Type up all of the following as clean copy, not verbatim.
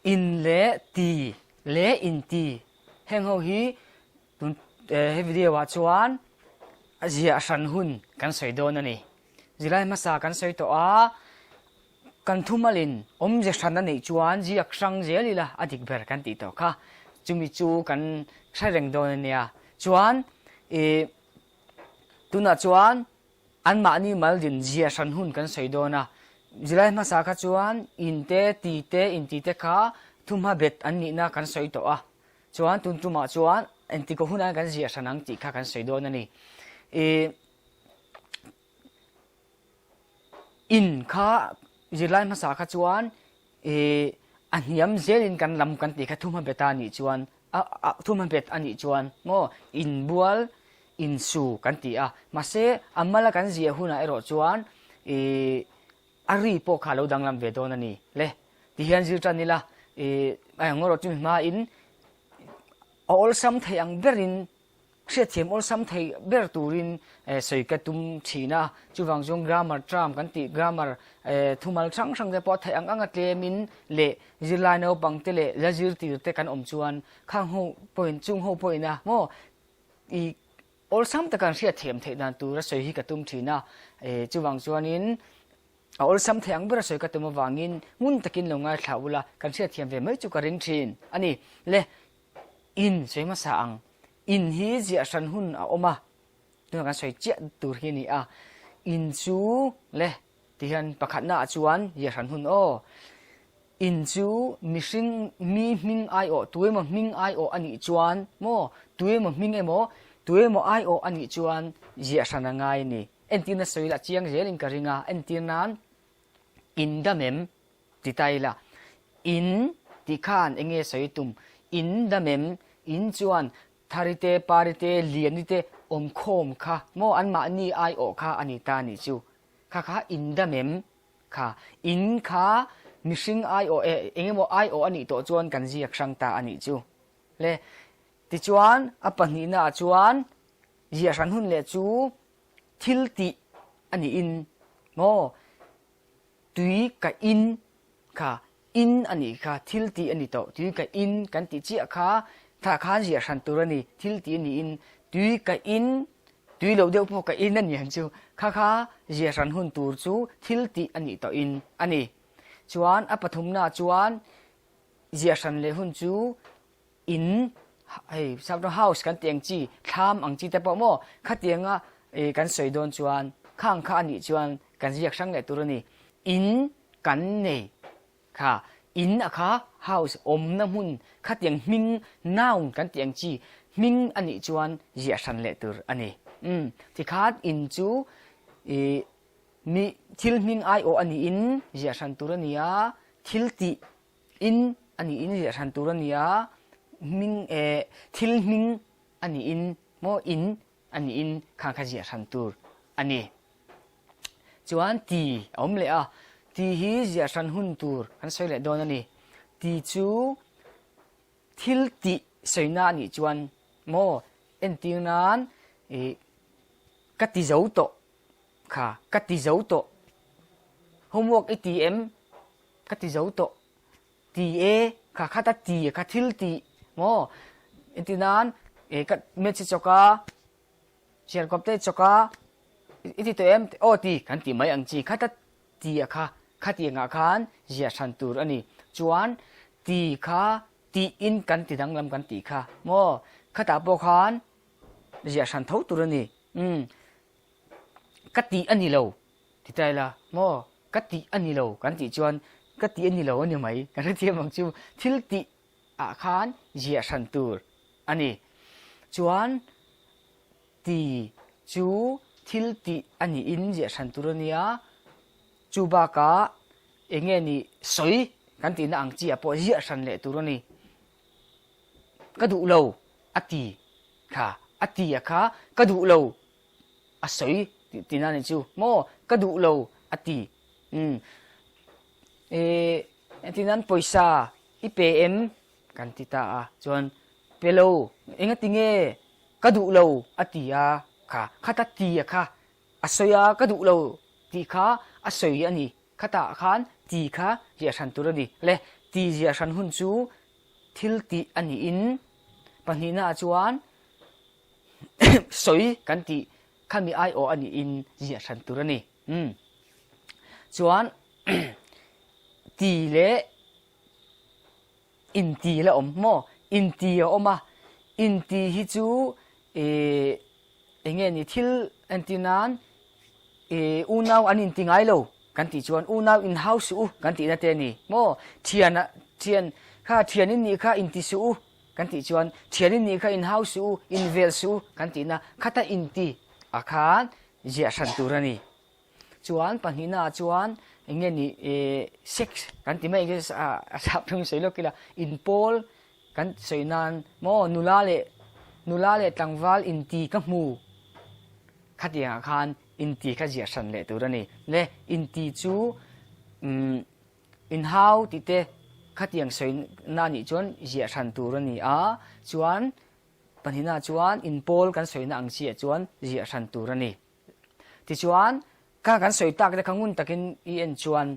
In leh ti leh inti heng ho hi tun he video ah chuan a ziah hran hun kan sawi dawn a ni. Zilai hmasa kan sawi tawh a, kan thumalin awmze hran a neih chuan ziak hrang zel ila a dik ber kan tih tawh kha. Chumi chu kan hre reng dawn a nia. Chuan ih tunah chuan Anmahni maldin zia hran hun kan sawi dawn a, zilai hmasa kha chuan in te, ti te, inti te kha thuhma bet an nihna kan sawi tawh a, chuan tun tumah chuan engtikaw hunah kan zia hran ang tih kha kan sawi dawn a ni. Ih in kha zirlai hmasa kha chuan ih a hniam zelin kan lam kan tih kha thuhma bet a nih chuan a thuhma bet a nih chuan maw inbual insu kan ti a, mahse a mala kan ziah hunah erawh chuan ih a ri pawh kha a lo danglam ve dawn a ni le. Tihian zir tan ila ih a eng erawh chumi hmain a awlsam thei ang berin hriatthiam awlsam thei ber turin sawi ka tum thin a, chuvang chuan grammar term kan tih grammar thumal hrang hrang te pawh a theih ang ang a tlemin leh zirlai naupang te leh la zirtir te kan awm chuan khang ho pawhin chung ho pawhin a maw I awlsam taka an hriatthiam theih dan tura sawi hi ka tum thin a, chuvang chuanin a awlsam thei ang bera sawi ka tum avangin ngun takin lo ngaithla ula kan hriatthiam ve mai chu ka ring thin a ni. Le, in sawi hmasa ang, in hi ziah hran hun a awm a, tunah kan sawi chiah tur hi a ni a, in chu le tihian pakhatnaah chuan ziah hran hun aw. In chu mihring mi hming aiawh, tuemaw hming aiawh a nih chuan maw, tuemaw hming emaw, tuemaw aiawh a nih chuan ziah hran a ngai a ni. Entirna sawi ila chiang zelin ka ring a, entir nan in dam em ti ta ila, in tih khan eng nge sawi tum, in dam em, in chuan Thari te, Pari te, Liani te awmkhawm kha maw anmahni aiawh kha a ni ta a nih chu. Kha kha in dam em? Kha in kha mihring aiawh eh eng emaw aiawh a nih tawh chuan kan ziak hrang ta a nih chu le. Tichuan a pahnihna ah chuan ziah hran hun leh chu thil tih a niin maw tui ka in kha in a nih kha thil tih a ni tawh tui ka in kan tih chiah kha tah khan ziah hran tur a ni thil tih a niin tui ka in Tui lo deuh pawh ka in a niang chu kha kha zia hran hun tur chu thil tih a nih tawh in a ni. Chuan a pathumna chuan zia hran leh hun chu in hei saptawng house kan tih ang chi thlam ang chi te pawh maw khatianga ih kan sawi dawn chuan khang kha a nih chuan kan ziak hrang leh tur a ni. In kan nei Kha in a kha house awmna hmun khatiang hming noun kan tih ang chi hming a nih chuan ziah hran leh tur a ni. Umm tikhan in chu ih mi thil hming aiawh a niin ziah hran tur a ni a, thil tih in a niin ziah hran tur a ni a, hming eh thil hming a niin maw in a niin khang kha ziah hran tur a ni. Chuan ti a awm leh a, ti hi ziah hran hun tur kan sawi leh dawn a ni. Ti chu thil tih sawina a nih chuan maw entir nan ih ka ti zo tawh kha ka ti zo tawh, homework i ti em ka ti zo tawh, ti e kha khata ti kha thil tih maw entir nan ih ka message chawk a. Sialkawp te chawk a, i ti tawh em? Aw ti, kan ti mai ang chi. Khata ti a kha, khatiang ah khan ziah hran tur a ni. Chuan ti kha tiin kan ti danglam kan tih kha maw? Khatah pawh khan ziah hran tho tur a ni. Umm, ka tih a ni lo ti ta ila maw? Ka tih a ni lo kan tih chuan ka tih a ni lo a ni mai. Kan hrethiam ang chu thil tih ah khan ziah hran tur a ni. Chuan ti chu thil tih a niin ziah hran tur a nia, chu bakah eng nge ni sawi kan tihna ang chi ah pawh ziah hran leh tur a ni. Ka duh lo a ti kha, a ti a kha ka duh lo a sawi tih tihna a ni chu maw, ka duh lo a ti. Umm eh engtin an pawisa I pe em? Kan ti ta a, chuan pe lo, engati nge ka duh lo a ti a kha, khata ti a kha a sawi a, ka duh lo tih kha a sawi a ni, khatah khan ti kha ziah hran tur a ni le. Ti ziah hran hun chu thil tih a niin pahnihna ah chuan sawi kan tih khami aiawh a niin ziah hran tur a ni. Umm. Chuan ti leh inti la awm maw? Inti a awm a, inti hi chu ih eng nge ni thil entir nan ih unau an inti ngai lo kan tih chuan unau inhau suh u kan tihna te a ni maw? Thian ah thian kha thian in nih kha inti suh u kan tih chuan thian in nih kha inhau suh u invel suh u kan tihna khata inti ah khan ziah hran tur a ni. Chuan pahnihna ah chuan eng nge ni eh sex kan ti mai a sap thung sawi lawk ila inpawl kan sawi nan maw nula leh nula leh tlangval inti ka hmu khatiang ah khan inti kha ziah hran leh tur a ni. Le inti chu umm inhau tih te khatiang sawi na nih chuan ziah hran tur a ni a chuan pahnihna ah chuan inpawl kan sawina ang chiah chuan ziah hran tur a ni. Tichuan, kha kan sawi tak te kha ngun takin i en chuan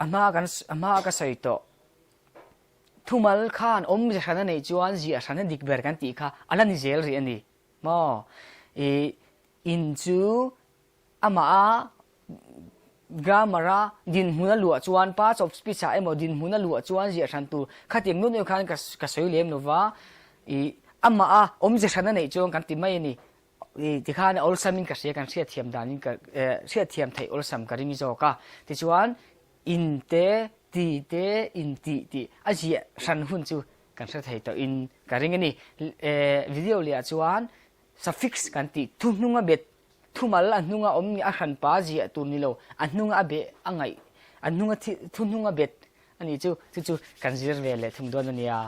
a hma kan a hma ka sawi tawh thumal khan awmze hran a neih chuan ziah hran a dik ber kan tih kha a la ni zel rih a ni maw? Ih in chu amah a Grammar a dinhmun a luah chuan parts of speech ah emaw dinhmun a luah chuan ziah hran tur khatiang nut nut khan ka sawi lem lo va, ih amah a awmze hran a neih chuan kan ti mai a ni. Ih tikhan a awlsam in ka hria kan hriatthiam dan in ka eh hriatthiam theih awlsam ka ring zawk a. Tichuan in te, ti te, in tih tih a ziah hran hun chu kan hre thei tawh in ka ring a ni. Eh video leh ah chuan suffix kan tih thuhnung a bet Thumal a hnunga awm ni a hranpa ziah tur ni lo, a hnunga a beh a ngaih, a hnunga thi, thuhnunga bet a nih chu, chu chu kan zir ve leh thung dawn a nia.